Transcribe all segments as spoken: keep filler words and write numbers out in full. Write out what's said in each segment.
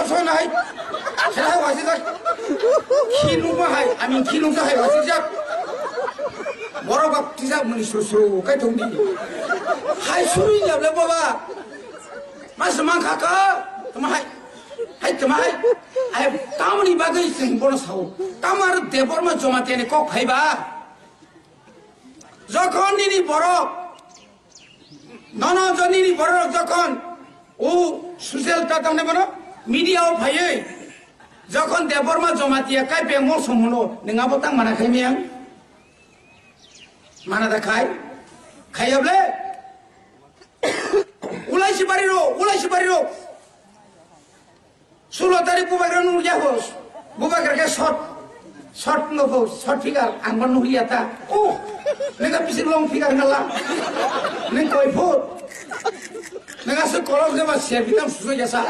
Sona hai. Sela hai wasi jak. Khi nungma hai, ami khi nungsa hai wasi jak. Borok bak tijak muni suru suru kai tong di. Hai suru ya le baba. Mas mang kha ka. Tama hai. Hai tama hai. Ai tamni bagwi sing bono sao. Tamar Debbarma Jamatia ni kok phaiba. Jokhon nini borok, nono jo nini borok jokhon o social ta tamne bono media o phaiwi jokhon Debbarma Jamatia kai beng mosong hwno, nwng abo tang mana khai miyang? Mana da khai? Khaiya ble? Ulai si bari ro, ulai si bari ro. Sulo tarik bubagra nung ya ho. Bubagra ke short. Short no ho, short figure. Ang ban nung ya ta. Oh, nega bisi long figure ngala. Neng koi phut. Nega se kolok ke ba se bitam susu ya sa.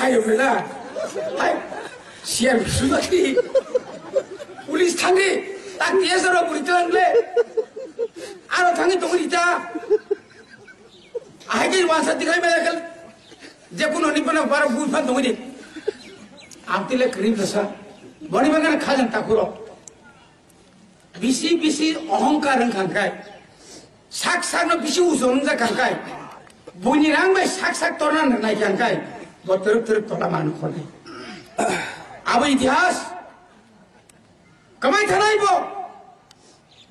Hayo bela. Hai. Siam susu ki. Police thangri. Tak dia soro buri telang le. Aro thangi tongri ta. Ahai ke wansa tikhai maya kal. Je kuno ni pana bara bui phan tongwi di. Ang tile krim dasa. Boni bagana khajang takuro. Bisi bisi ohongkar wng kha khe. Sak sak no bisi ujo wng jak kha khe. Buini rang bai sak sak torna nai kha khe. Bo teruk teruk tola man khonai. Abo itihas. Kamai thanai bo.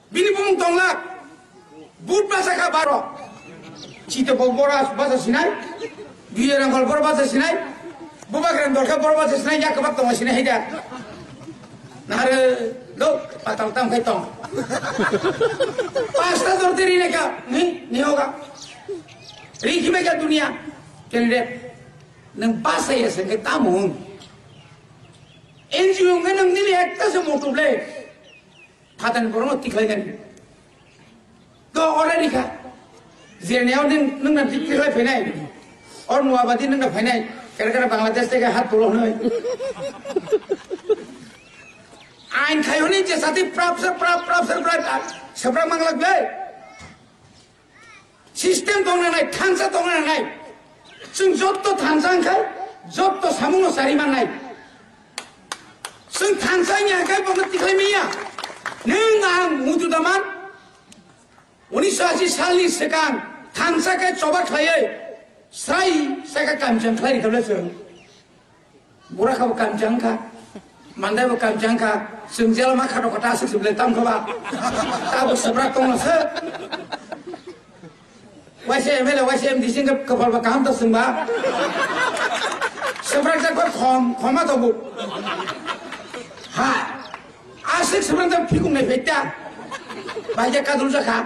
Bini bumung tonglak. But basa kha baro. Chito bo bora basa sinai. Biyo rang bor basa sinai. Bubagra dorkha bor basa sinai. Ya kabak tong sinai hida. Nare lo patal tam khai tong. Pasta dor teri ne ka. Ni, ni hoga. Rikhi me ka dunia. Candidate. Nang basa ya se ke tamung. N G O nge nang nini ekta se motu ble. Phatani borokno tikhlai nani. To already kha. Jeni o nung nung na tikhlai phainai. Or nuabadi nung na phainai. Kera kera Bangladesh theke hat bolo noi. Ain khai honi je sati prap se prap prap se prap. Sabra manglak bai. System tongna nai, thansa tongna nai. Chwng jotto thansa wngkhai, jotto samungno sari mannai. Chwng thansa wngya hwnkhe bono tikhlai manya. Nwng ang mudu daman, unisho ashi salni swkang thansa khe choba khlaiwi srai saka kamchang khlai rikha le chwng. Bura kha bo kamchang kha, mandai bo kamchang kha, chwng jela ma khato kata aswk se belai tam kha ba. Tabuk swbrak tongno se. Waisa M L A, waisa M D C wngkha kwpal ba kaham ta chwng ba. Swbrak jak ba khom, khoma tabuk. Ha, aswk swbrak jak phikung nai phaita. Bai jak kadul jak kha.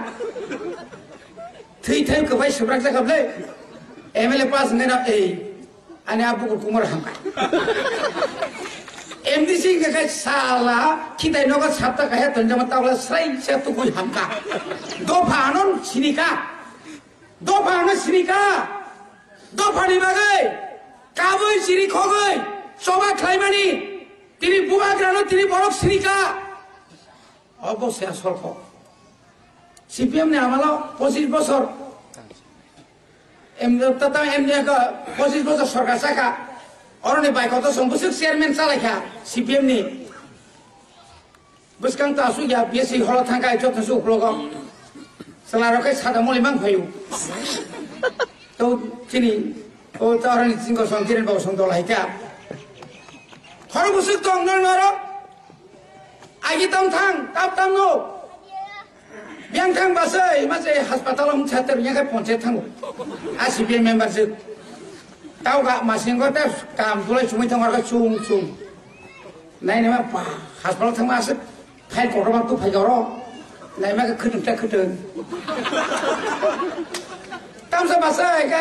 Thwi thai kwbai swbrak jak kha ble. M L A pass wngkha na ei. Ani abu ko kumar hamka. M D C ke kai sala, kitai nogo sapta kaya tonjama tawla srai se tukui hamka. Dopha anon sinika. Dopha anon sinika. Dopha ni bagai. Kabui siri khogoi. Choba khlaimani. Tini bubagrano tini borok sinika. Obo se asol kok. C P M ni amalo pochis bosor. Em, tata em ni ka pochis bosor sorkar saka. Oroni bai koto song busuk chairman chalaikha C P M ni. Buskang ta asuk ya B S C holo thangkai joto su uklogo. Sala rokai sada moli mang phayu. To chini o ta oroni chingko song kiren bau song dolai ta. Khoro busuk tong nor noro. Agi tam thang, tap tam no. Biang thang basai, ma se hospital om chater nya kai ponche thango. A C P M member se. Tau ga masing go ta kam tulai chumui thang ga chung chung. Nai ne ma pa, hospital thang ma se. Phai ko ro ma tu phai ga ro. Nai ma ka khudung ta khudung. Tam sa basai ka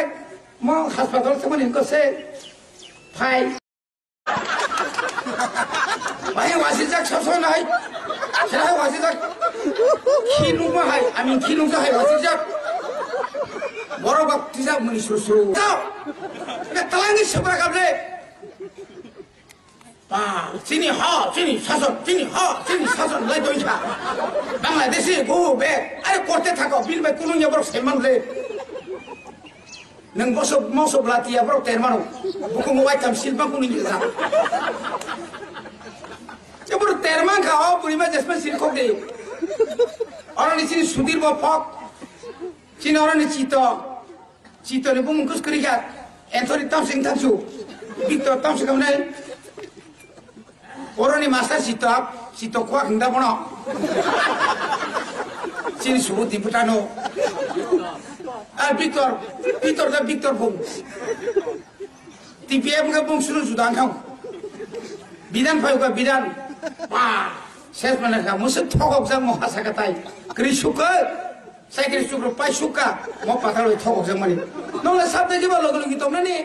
mo hospital thang ma ni ko se. Phai. Bahai wasijak, sob sob nai. Sela hai wasijak. Khi nungma hai, ami khi nungsa hai wasijak. Borok bak tijak muni suru suru. Tao. Ka talangi sabra kable. Pa, chini ha, chini sason, chini ha, chini sason lai doi kha. Bangladeshi, go back. Are korte thako, bil bai kunung ya borok seman le. Nwng bosok mosok latiya borok termano. Bukungo waitham silpang kunu ngi ja. Che borok termang kha o purima jesma silkhok de. Oroni chini sudir bo phok. Chini oroni chito. Chito ni bumung kus kri kha. Anthony tamsing thamsu. Victor tamsing kamnai. Oroni master sitok, sitok kuak hingda bono. Chini subu diputano. Ah, Victor, Victor da Victor bung. T P F nge bung sunu sudan thang. Bidan phayu ka bidan. Ba, ses mana ka musu thokok jang mo hasa katai. Kri suka, sai kri sukro pai suka, mo patal thokok jang mani. Nong la sabda jiba logi logi tong nani.